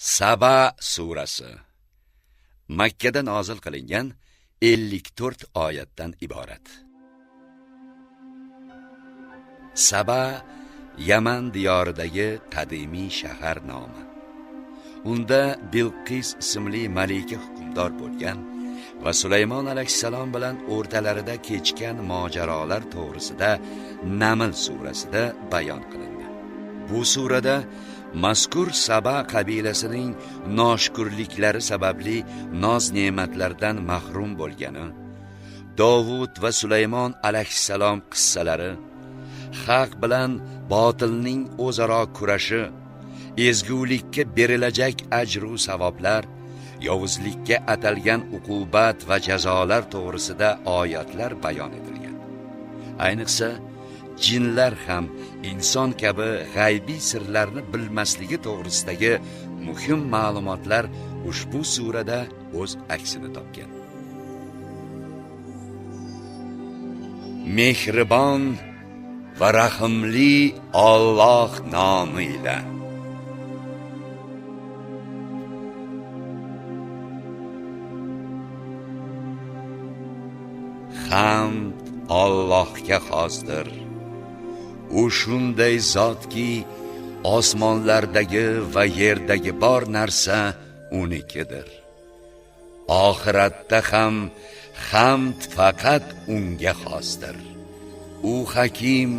Saba surasi Makkada nozil qilingan 54 oyatdan iborat. Saba Yaman diyoridagi qadimiy shahar nomi. Unda Bilqis ismli malika hukmdor bo'lgan va Sulaymon alayhissalom bilan o'rtalarida kechgan mojarolar to'g'risida Naml surasida bayon qilindi. Bu surada mazkur Saba qabilasining noshukurliklari sababli noz-ne'matlardan mahrum bo'lgani, Dovud va Sulaymon alayhissalom qissalari, haq bilan botilning o'zaro kurashi, ezgulikka berilajak ajru savoblar, yovuzlikka atalgan uqubat va jazolar to'g'risida oyatlar bayon etilgan. Ayniqsa, jinlar ham inson kabi g'aybiy sirlarni bilmasligi to'g'risidagi muhim ma'lumotlar ushbu surada o'z aksini topgan. Mehribon va rahimli Alloh nomi ila. Hamd Allohga xosdir. U shunday zotki, osmonlardagi va yerdagi bor narsa unikidir. Oxiratda ham hamd faqat unga xosdir. U hakim,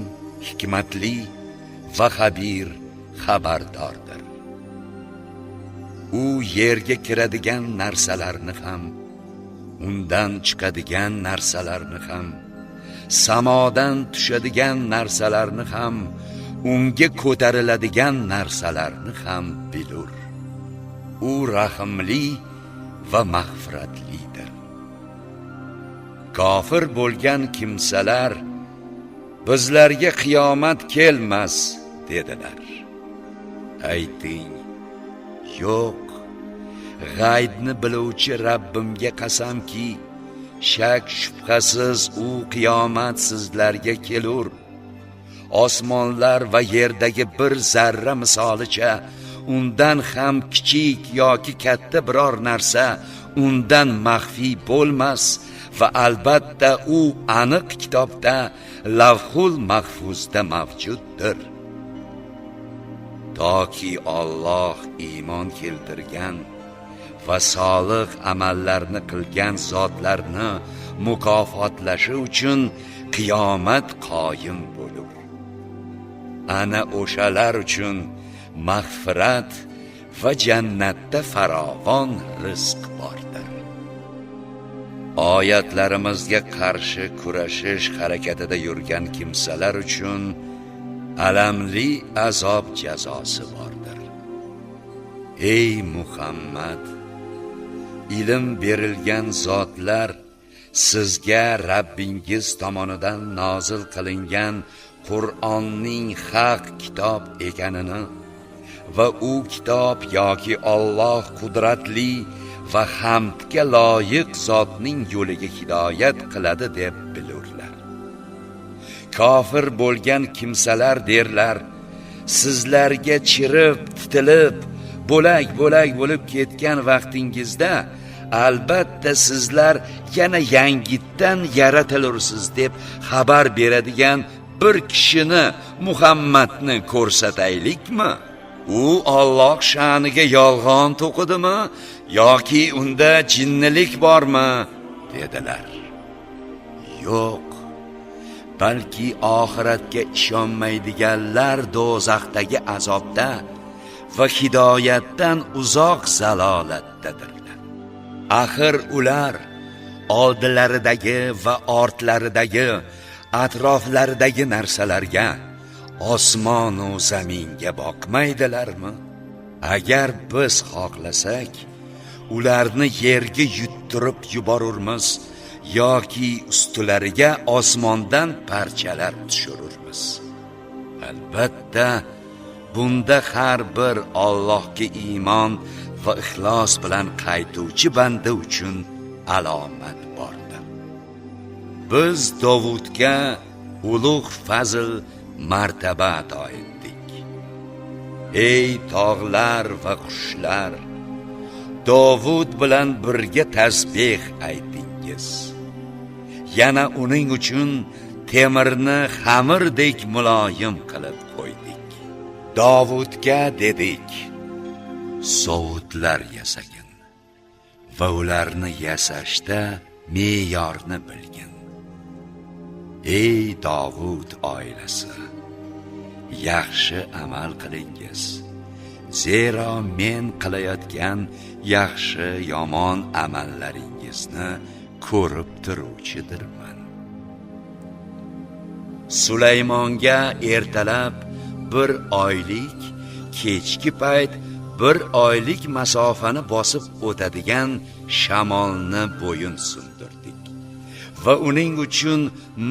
hikmatli va xabir, xabardordir. U yerga kiradigan narsalarni ham, undan chiqadigan narsalarni ham, samodan tushadigan narsalarni ham, unga ko'tariladigan narsalarni ham bilur. U rahimli va mag'firatlidir. Kofir bo'lgan kimsalar bizlarga qiyomat kelmas dedilar. Ayting, yo'q, g'aybni biluvchi Rabbimga qasamki, shak shubhasiz u qiyomat sizlarga kelur. Osmonlar va yerdagi bir zarra misolicha undan ham kichik yoki katta biror narsa undan maxfiy bo'lmas va albatta u aniq kitobda Lavhul Mahfuzda mavjuddir. Toki Alloh iymon keltirgan va solih amallarni qilgan zotlarni mukofotlashi uchun qiyomat qoyim bo'lur. Ana o'shalar uchun mag'firat va jannatda farovon rizq bordir. Oyatlarimizga qarshi kurashish harakatida yurgan kimsalar uchun alamli azob jazosi bordir. Ey Muhammad, ilm berilgan zotlar sizga Rabbingiz tomonidan nozil qilingan Qur'onning haq kitob ekanini va u kitob yoki Alloh qudratli va hamdga loyiq zotning yo'liga hidoyat qiladi deb bilurlar. Kofir bo'lgan kimsalar derlar, sizlarga chirib, titilib, bo'lak-bo'lak bo'lib ketgan vaqtingizda albatta sizlar yana yangitdan yaratilursiz deb xabar beradigan bir kishini, Muhammadni ko'rsataylikmi? U Alloh sha'niga yolg'on to'qidimi yoki unda jinnilik bormi? Dedilar. Yo'q, balki oxiratga ishonmaydiganlar do'zaxdagi azobda va hidoyatdan uzoq zalolatdadirlar. Axir ular oldilaridagi va ortlaridagi, atroflaridagi narsalarga, osmon u zaminga boqmaydilarmi? Agar biz xohlasak, ularni yerga yuttirib yuborurmiz yoki ustilariga osmondan parchalar tushirurmiz. Albatta, bunda har bir Allohga iymon va ixlos bilan qaytuvchi banda uchun alomat bordir. Biz Dovudga ulug' fazl martaba ato etdik. Ey tog'lar va qushlar, Dovud bilan birga tasbih aytingiz. Yana uning uchun temirni xamirdek muloyim qilib qo'ydik. Dovudga dedik: sovutlar yasagin va ularni yasashda me'yorni bilgin. Ey Dovud oilasi, yaxshi amal qilingiz, zero men qilayotgan yaxshi yomon amallaringizni ko'rib turuvchidirman. Sulaymonga ertalab 1 oylik, kechki payt 1 oylik masofani bosib o'tadigan shamolni bo'yin sundirdik va uning uchun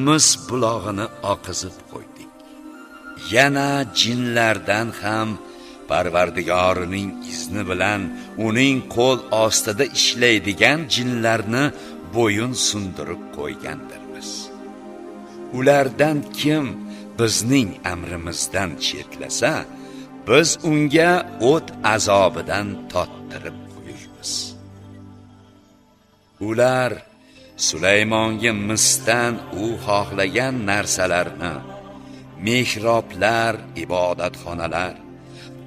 mis bulog'ini oqizib qo'ydik. Yana jinlardan ham Parvardigorining izni bilan uning qo'l ostida ishlaydigan jinlarni bo'yin sundirib qo'ygandirmiz. Ulardan kim bizning amrimizdan chetlasa, biz unga o't azobidan tottirib qo'yurmiz. Ular Sulaymonga misdan u xohlagan narsalarni, mehroblar, ibodatxonalar,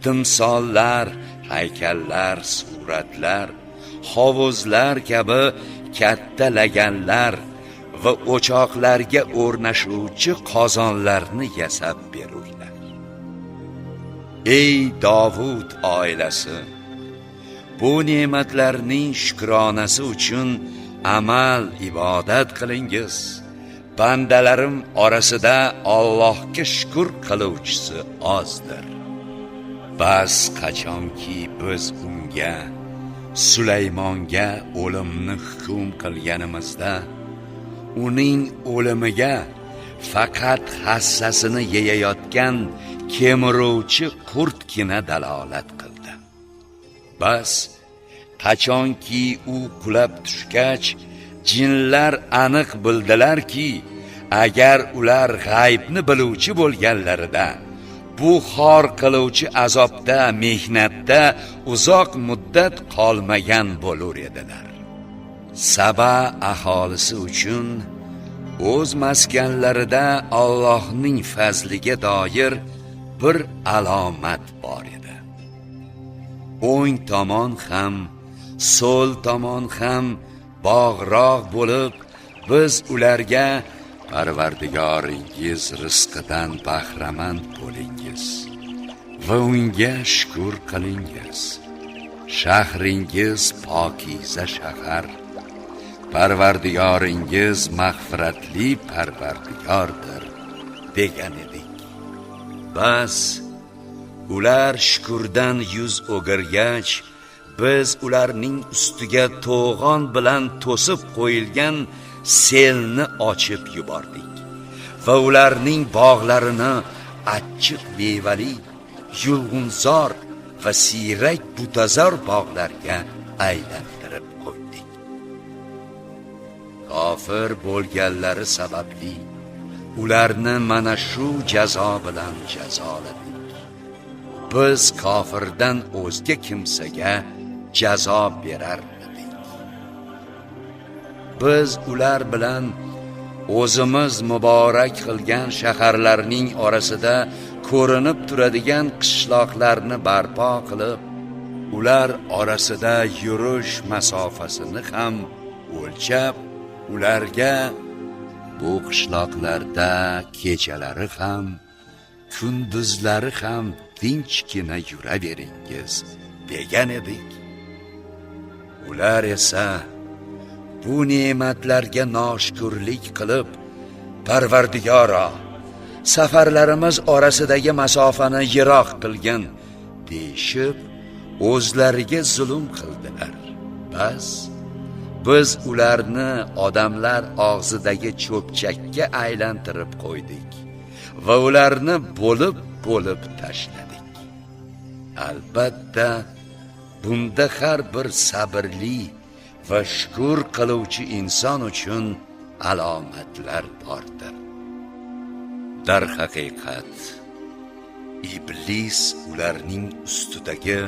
timsollar, haykallar, suratlar, hovuzlar kabi katta laganlar va o'choqlarga o'rnashuvchi qozonlarni yasab berurlar. Ey Dovud oilasi, bu ne'matlarning shukronasi uchun amal ibodat qilingiz. Bandalarim orasida Allohga shukr qiluvchisi ozdir. Bas qachonki biz unga, Sulaymonga o'limni hukm qilganimizda, uning o'limiga faqat hassasini yeyayotgan kemiruvchi qurtgina dalolat qildi. Bas qachonki u qulab tushgach, jinlar aniq bildilarki, agar ular g'aybni biluvchi bo'lganlarida, bu xor qiluvchi azobda, mehnatda uzoq muddat qolmagan bo'lur edilar. Saba aholisi uchun o'z maskanlarida Allohning fazliga doir bir alomat bor edi. O'ng tomon ham, so'l tomon ham bog'roq bo'lib, biz ularga Parvardigoringiz rizqidan bahramand bo'lingiz va unga shukr qilingiz. Shahringiz pokiza shahar. Parvardigoringiz mag'firatli Parvardigordir degan edik. Bas ular shukurdan yuz o'girgach, biz ularning ustiga to'g'on bilan to'sib qo'yilgan selni ochib yubordik va ularning bog'larini achchiq mevali, yulg'unzor va siyrak butazor bog'larga aylantirib qo'ydik. Kofir bo'lganlari sababli ularni mana shu jazo bilan jazoladik. Biz kofirdan o'zga kimsaga jazo berarmidik? Biz ular bilan o'zimiz muborak qilgan shaharlarning orasida ko'rinib turadigan qishloqlarni barpo qilib, ular orasida yurish masofasini ham o'lchab, ularga bu qishloqlarda kechalari ham, kunduzlari ham tinchgina yuraveringiz degan edik. Ular esa bu ne'matlarga noshukrlik qilib, Parvardigoro, safarlarimiz orasidagi masofani yiroq qilgin deyishib, o'zlariga zulm qildilar. Bas biz ularni odamlar og'zidagi cho'pchakka aylantirib qo'ydik va ularni bo'lib-bo'lib tashladik. Albatta, bunda har bir sabrli va shukr qiluvchi inson uchun alomatlar bordir. Darhaqiqat, Iblis ularning ustidagi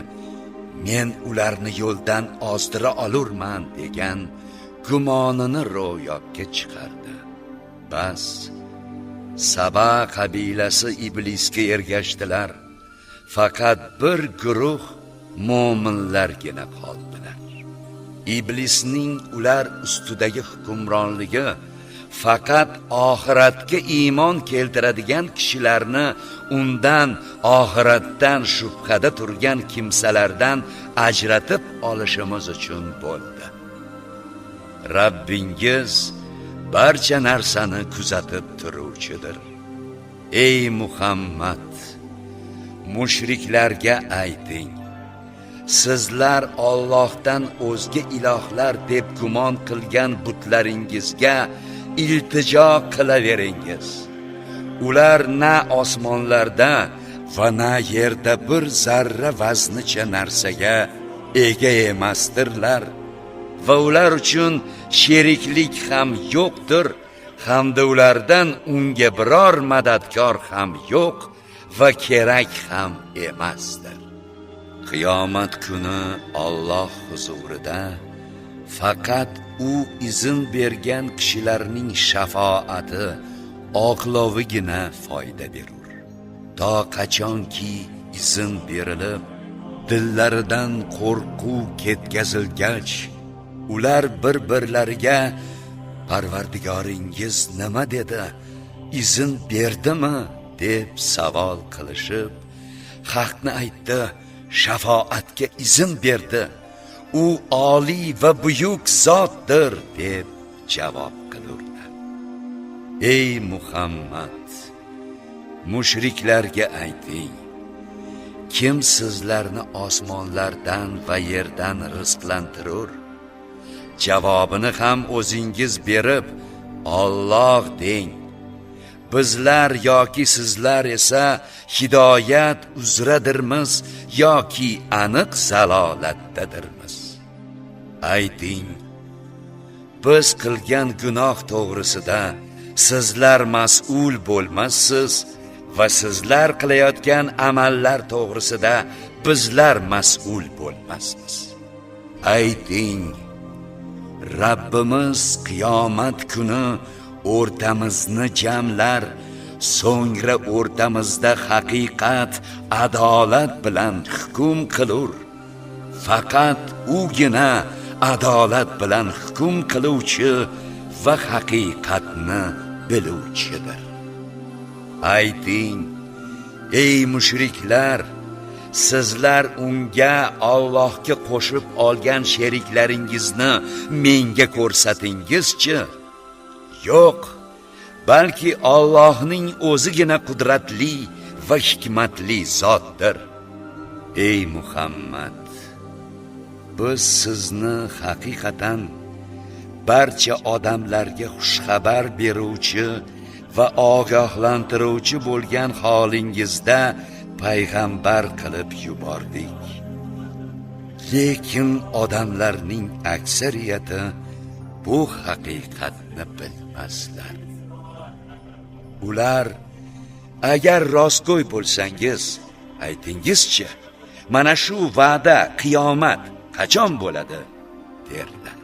men ularni yo'ldan ozdira olurman degan gumonini ro'yobga chiqardi. Bas, Saba qabilasi iblisga ergashdilar. Faqat bir guruh mo'minlargina qoldilar. Iblisning ular ustidagi hukmronligi faqat oxiratga iymon keltiradigan kishilarni undan, oxiratdan shubhada turgan kimsalardan ajratib olishimiz uchun bo'ldi. Rabbingiz barcha narsani kuzatib turuvchidir. Ey Muhammad, mushriklarga ayting: sizlar Allohdan o'zga ilohlar deb gumon qilgan butlaringizga iltijo qilaveringiz. Ular na osmonlarda va na yerda bir zarra vaznicha narsaga ega emasdirlar va ular uchun sheriklik ham yo'qdir, hamda ulardan unga biror madadkor ham yo'q va kerak ham emasdir. Qiyomat kuni Alloh huzurida faqat u izn bergan kishilarning shafoati, oqlovigina foyda berur. To qachonki izn berilib, dillaridan qo'rquv ketkazilgach, ular bir-birlariga Parvardigoringiz nima dedi, izn berdimi deb savol qilishib, haqni aytdi, shafoatga izn berdi, u oliy va buyuk zotdir deb javob qilurlar. Ey Muhammad, mushriklarga ayting: kim sizlarni osmonlardan va yerdan rizqlantirur? Javobini ham o'zingiz berib, Alloh deng. Bizlar yoki sizlar esa hidoyat uzradirmiz yoki aniq zalolatdadirmiz. Ayting: biz qilgan gunoh to'g'risida sizlar mas'ul bo'lmassiz va sizlar qilayotgan amallar to'g'risida bizlar mas'ul bo'lmasmiz. Ayting: Rabbimiz qiyomat kuni o'rtamizni jamlar, so'ngra o'rtamizda haqiqat, adolat bilan hukm qilur. Faqat ugina adolat bilan hukm qiluvchi va haqiqatni biluvchidir. Ayting: ey mushriklar, sizlar unga, Allohga qo'shib olgan sheriklaringizni menga ko'rsatingizchi? Yo'q, balki Allohning o'zigina qudratli va hikmatli zotdir. Ey Muhammad, biz sizni haqiqatan barcha odamlarga xushxabar beruvchi va ogohlantiruvchi bo'lgan holingizda payg'ambar qilib yubordik. Lekin odamlarning aksariyati bu haqiqatni bilmaslar. Ular: agar rostgo'y bo'lsangiz, aytingizchi, mana shu va'da, qiyomat qachon bo'ladi, derlar.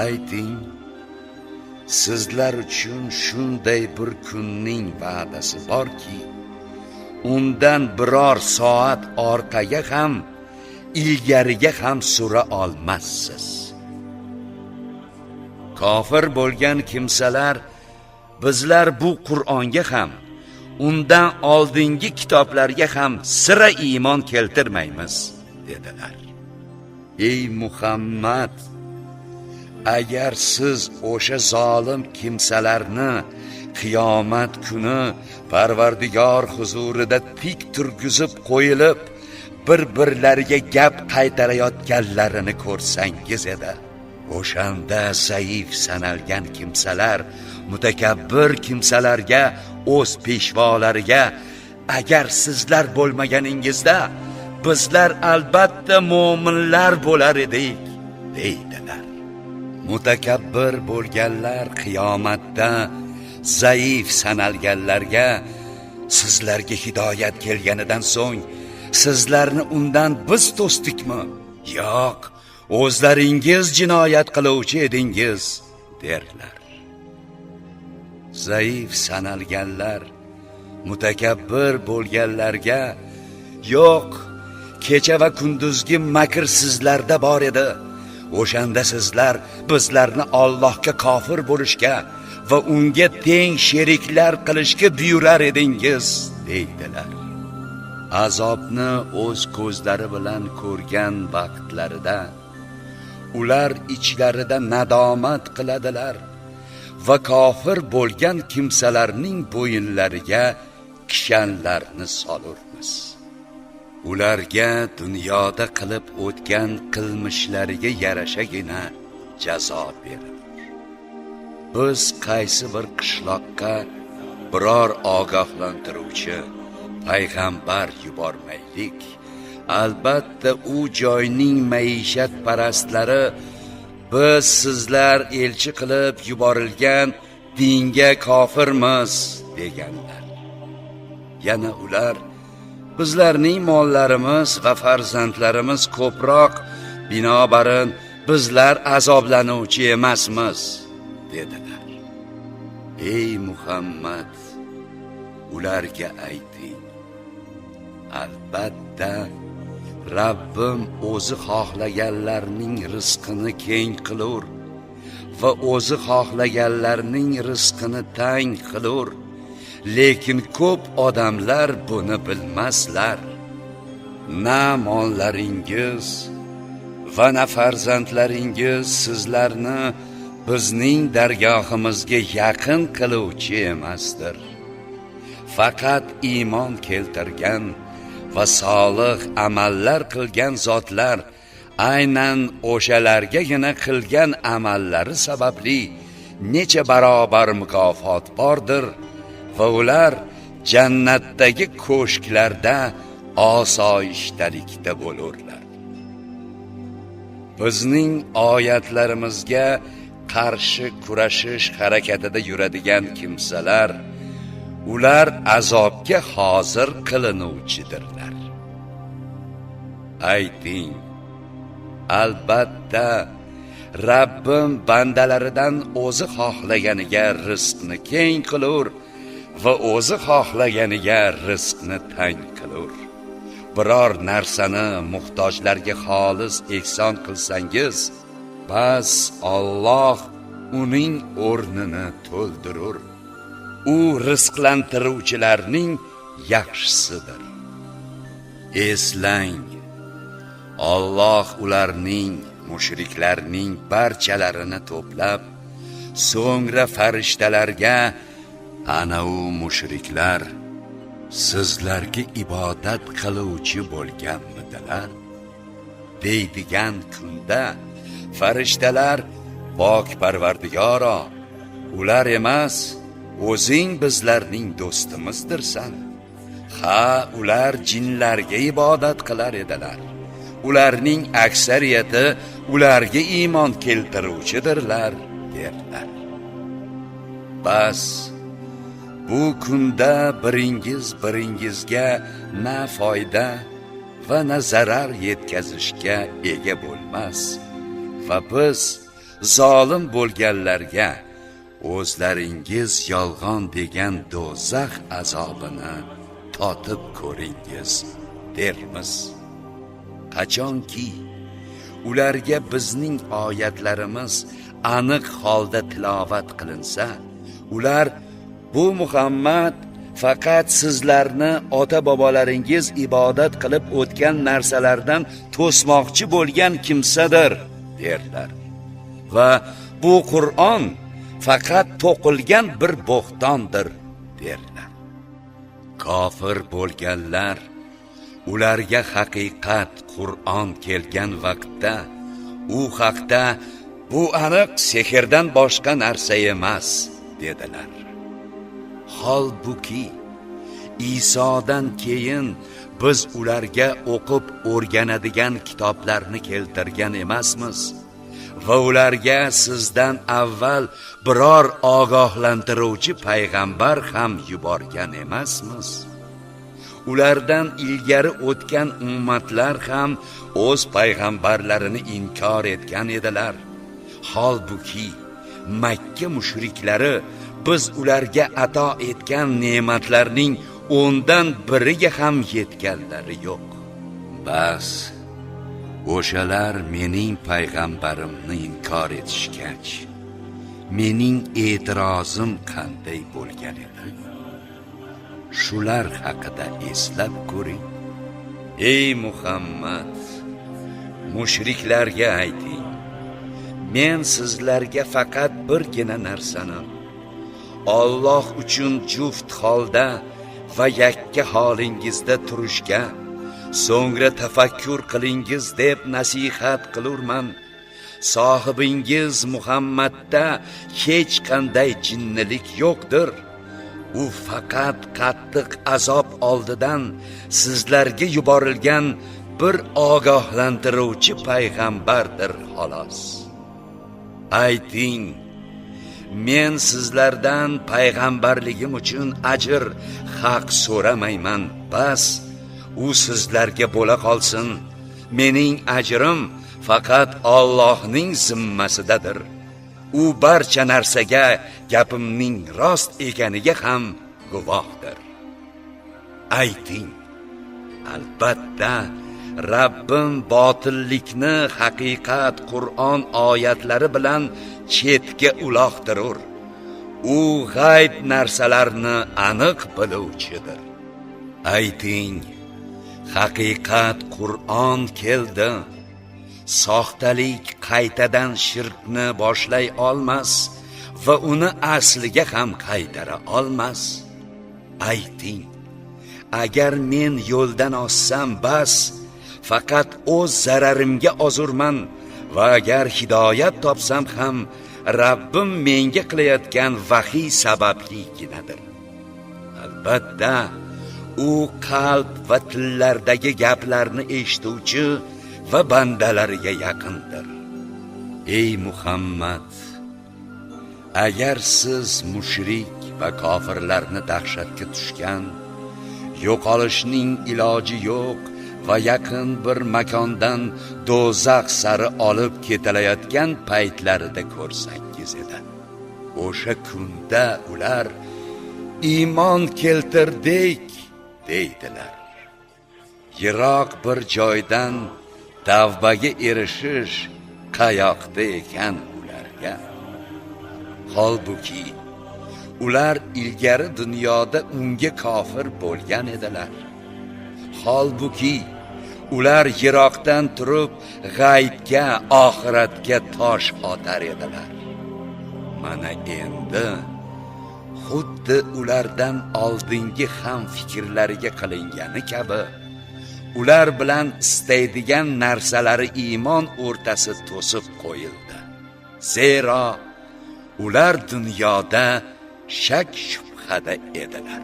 Ayting: sizlar uchun shunday bir kunning va'dasi borki, undan biror soat orqaga ham, ilgariga ham sura olmassiz. Kofir bo'lgan kimsalar bizlar bu Qur'onga ham, undan oldingi kitoblarga ham sira iymon keltirmaymiz, dedilar. Ey Muhammad, agar siz o'sha zolim kimsalarni qiyomat kuni Parvardigor huzurida tik turgizib qo'yilib, bir-birlariga gap qaytarayotganlarini ko'rsangiz edi. O'shanda zaif sanalgan kimsalar mutakabbir kimsalarga, o'z peshvolariga: agar sizlar bo'lmaganingizda bizlar albatta mo'minlar bo'lar edik, deydilar. Mutakabbir bo'lganlar qiyomatda zaif sanalganlarga: Sizlarga hidoyat kelganidan so'ng sizlarni undan biz to'sdikmi? Yo'q, o'zlaringiz jinoyat qiluvchi edingiz, derlar. Zaif sanalganlar mutakabbir bo'lganlarga: yo'q, kecha va kunduzgi makr sizlarda bor edi. O'shanda sizlar bizlarni Allohga kofir bo'lishga va unga teng sheriklar qilishga buyurar edingiz, deydilar. Azobni o'z ko'zlari bilan ko'rgan vaqtlarida ular ichlarida nadomat qiladilar va kofir bo'lgan kimsalarning bo'yinlariga kishanlarni solurmiz. Ularga dunyoda qilib o'tgan qilmishlariga yarashagina jazo berilir. Biz qaysi bir qishloqqa biror ogohlantiruvchi payg'ambar yubormaylik, albatta u joyning maishatparastlari biz sizlar elchi qilib yuborilgan dinga kofirmiz deganlar. Yana ular: bizlarning mollarimiz va farzandlarimiz ko'proq, binobarin bizlar azoblanuvchi emasmiz, dedilar. Ey Muhammad, ularga ayting: albatta Rabbim o'zi xohlaganlarning rizqini keng qilur va o'zi xohlaganlarning rizqini tang qilur, lekin ko'p odamlar buni bilmaslar. Na mollaringiz va na farzandlaringiz sizlarni bizning dargohimizga yaqin qiluvchi emasdir. Faqat iymon keltirgan va solih amallar qilgan zotlar aynan o'shalargagina qilgan amallari sababli necha barobar mukofot bordir va ular jannatdagi ko'shklarda osoyishtalikda bo'lurlar. Bizning oyatlarimizga qarshi kurashish harakatida yuradigan kimsalar, ular azobga hozir qilinuvchidirlar. Ayting: albatta Rabbim bandalaridan o'zi xohlaganiga rizqni keng qilur va o'zi xohlaganiga rizqni tang qilur. Biror narsani muhtojlarga xolis ehson qilsangiz, bas Alloh uning o'rnini to'ldirur. U rizqlantiruvchilarning yaxshisidir. Eslang, Alloh ularning, mushriklarning barchalarini to'plab, so'ngra farishtalarga: ana u mushriklar sizlarga ibodat qiluvchi bo'lganmidilar, deydigan kunda farishtalar: pok Parvardigoro, ular emas, o'zing bizlarning do'stimizdirsan. Ha, ular jinlarga ibodat qilar edilar. Ularning aksariyati ularga iymon keltiruvchidirlar, derlar. Bas, bu kunda biringiz biringizga na foyda va na zarar yetkazishga ega bo'lmas va biz zolim bo'lganlarga o'zlaringiz yolg'on degan do'zax azobini totib ko'ringiz, dermiz. Qachonki ularga bizning oyatlarimiz aniq holda tilovat qilinsa, ular: bu Muhammad faqat sizlarni ota-bobolaringiz ibodat qilib o'tgan narsalardan to'smoqchi bo'lgan kimsadir, derlar. Va bu Qur'on faqat to'qilgan bir bo'xtondir, derlar. Kofir bo'lganlar ularga haqiqat Qur'on kelgan vaqtda u haqda: bu aniq sehrdan boshqa narsa emas, dedilar. Holbuki Isodan keyin biz ularga o'qib o'rganadigan kitoblarni keltirgan emasmiz. Va ularga sizdan avval biror ogohlantiruvchi payg'ambar ham yuborgan emasmiz. Ulardan ilgari o'tgan ummatlar ham o'z payg'ambarlarini inkor etgan edilar. Holbuki Makka mushriklari biz ularga ato etgan ne'matlarning 10dan biriga ham yetganlari yo'q. Bas, o'shalar mening payg'ambarimni inkor etishgach, mening e'tirozim qanday bo'lgan edi? Shular haqida eslab ko'ring. Ey Muhammad, mushriklarga ayting: men sizlarga faqat birgina narsani, Alloh uchun juft holda va yakka holingizda turishga, so'ngra tafakkur qilingiz deb nasihat qilurman. Sohibingiz Muhammadda hech qanday jinnilik yo'qdir. U faqat qattiq azob oldidan sizlarga yuborilgan bir ogohlantiruvchi payg'ambardir xolos. Ayting: men sizlardan payg'ambarligim uchun ajr, haq so'ramayman. Bas, u sizlarga bo'la qolsin. Mening ajrim faqat Allohning zimmasidadir. U barcha narsaga gapimning rost ekaniga ham guvohdir. Ayting: albatta Rabbim botillikni haqiqat Qur'on oyatlari bilan chetga uloqtirur. U g'ayb narsalarni aniq biluvchidir. Ayting: haqiqat Qur'on keldi. Soxtalik qaytadan shirkni boshlay olmas va uni asliga ham qaytara olmas. Ayting: agar men yo'ldan ozsam, bas, faqat o'z zararimga ozurman va agar hidoyat topsam ham Rabbim menga qilayotgan vahiy sababliginadir. Albatta, u qalb va tillardagi gaplarni eshituvchi va bandalariga yaqindir. Ey Muhammad, agar siz mushrik va kofirlarni dahshatga tushgan, yo'qolishning iloji yo'q va yaqin bir makondan do'zax sari olib ketilayotgan paytlarida ko'rsangiz edi. O'sha kunda ular iymon keltirdik deydilar. Yiroq bir joydan tavbaga erishish qayoqda ekan ularga? Holbuki ular ilgari dunyoda unga kofir bo'lgan edilar. Holbuki ular yiroqdan turib g'aybga, oxiratga tosh otar edilar. Mana endi xuddi ulardan oldingi ham fikrlariga qilingani kabi ular bilan istaydigan narsalari iymon o'rtasi to'sib qo'yildi. Zero ular dunyoda shak shubhada edilar.